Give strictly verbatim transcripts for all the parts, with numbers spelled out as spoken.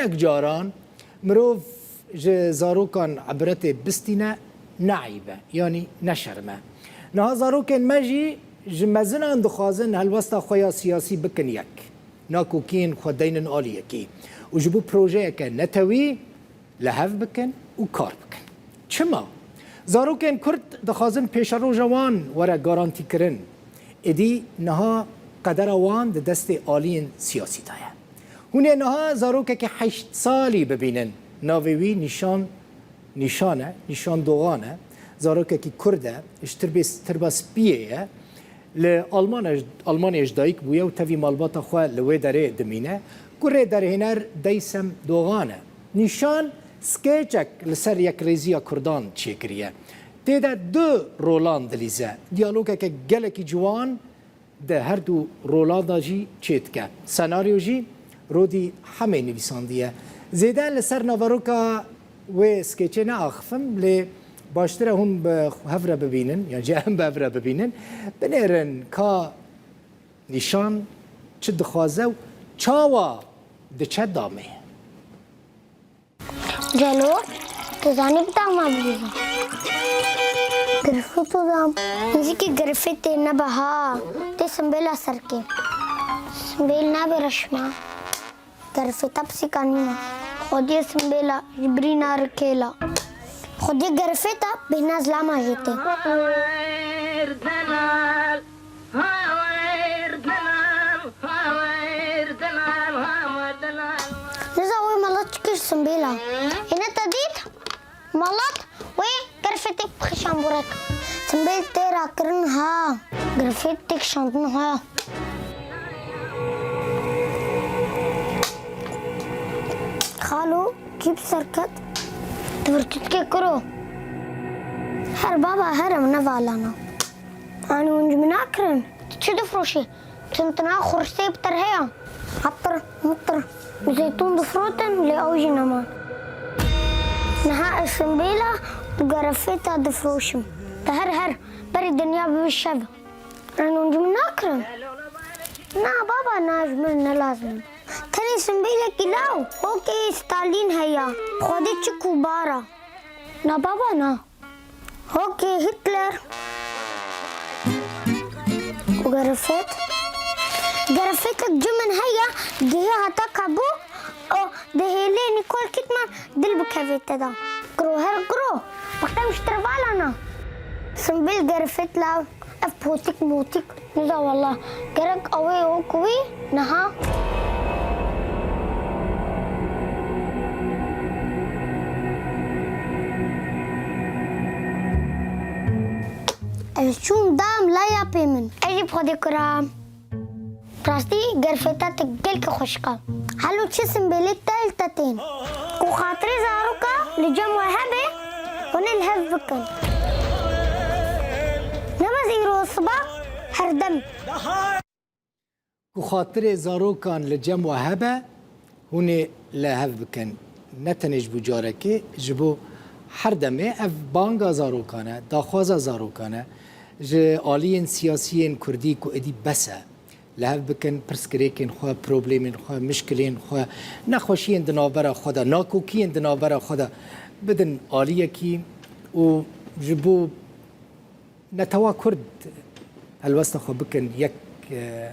Hinek caran mirov ji zarokan ibretê bistîne, ne eyb e, yanî ne şerm e. Niha zarokên me jî ji mezinan dixwazin helwesta xwe ya siyasî bikin yek. Nakokiyên xwe deynin alî yekî û ji bo projeyeke netewî li hev bikin û kar bikin. Çima? Zarokên Kurd dixwazin pêşeroja wan were garantîkirin. Êdî niha qedera wan di destê aliyên siyasî de ye. Hûn ê niha zarokekî heşt salî bibînin. Navê wî Nîşan, Nîşan e, Nîşan Dogan e. Zarokekî Kurd e, ji tirbê, tirba spiyê ye. Li Almanya, Almanyayê ji dayik bûye û tevî malbata xwe li wê derê dimîne. Kurê derhêner Deysem Dogan e. Nîşan skêçek li ser yekrêziya Kurdan çêkiriye. Tê de du rolan dilîze. Diyalogeke gelekî ciwan di her du rolan de jî çêdike. Senaryo jî Rodî Hemê nivîsandiye. Zêde li ser naveroka wê skêçê neaxifim, lê baştir e hûn bi hev re bibînin, yan jî em bi hev re bibînin. Binêrin ka Nîşan çi dixwaze û çawa diçe damê. Celo, tu zanî bi dama bilîzin? Girfît û dam. Nizîkî girfîtê nebe ha. Tê simbêla serkê. Simbêl nabe reşma. Girfîta pisîka nîne. Xwediyê simbêla ji birîna rikêla. Xwediyê girfîta bêhna zilama jê tê. Niza wê mala çi kir simbêla. Êne te dît? Malat wê girfêtek bixişan borek. Simbêl tê rakirin ha. Girfêtek şandin ha. Xalo, kî bi ser ket? Tirtîtkê kuro. Her baba, her em nevalana. Anî hûn ji min nakirin? Tu çi difroşî? Tintina xursê bi ter heye. Hatir, mitir. Zeytûn difrotin, lê ew jî neman. Niha ez simbêla gerefêta difroşim. Te her her, berî dinya bibe şev. Anî hûn ji min nakirin? Na baba, na ji min ne lazim. Tenê simbêlekî law, hokê Stalîn heye. Xwedê çi ku bara. Na baba, na. Hokê Hitler û gerefêt. Gerefêtek ji min heye, gihê heta kabû û dihêlê Nicole Kidman dil bikevê te de. Kuro her kuro, bixtem ji tirvala na. Simbêl gerefêt law, ev potik motik. Niza wallah, gerek ew ê wek wî niha. Ez çûm dam laya pê min. Ez jî bi Xwedê kuram. Rastî gerfêta te gelkî xweşik e. Helo çi simbêlê te li te tên. Ku xatirê zaroka li cem we hebe, hûn ê li hev bikin. Ne bes îro siba, her dem. Ku xatirê zarokan li cem we hebe, hûn ê li hev bikin. Ne tenê ji bo carekê, ji bo her demê ev banga zarokan e, daxwaza zarokan e. Ji aliyên siyasiyên kurdî ku êdî bes e, li hev bikin, pirsgirêkên xwe, problemên xwe, mişkilên xwe, nexweşiyên di navbera xwe de, nakokiyên di navbera xwe de bidin aliyekî û ji bo netewa Kurd helwesta xwe bikin yek, e,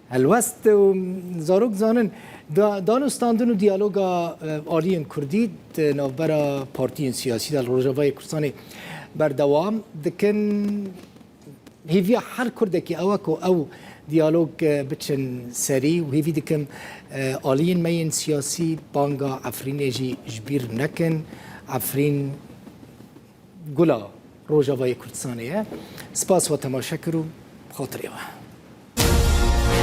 helwest û zarok zanin da-, danûstandin û diyaloga, e, aliyên Kurdî di navbera partiyên siyasî de li Rojavayê Kurdistanê berdewam dikin. Hêviya her Kurdekî ew e ku ew diyalog, e, biçin serî û hêvî dikim, e, aliyên me yên siyasî banga Efrînê jî ji bîr nekin. Efrîn gula Rojavayê Kurdistanê ye. Spas we temaşe kir û xatirê we.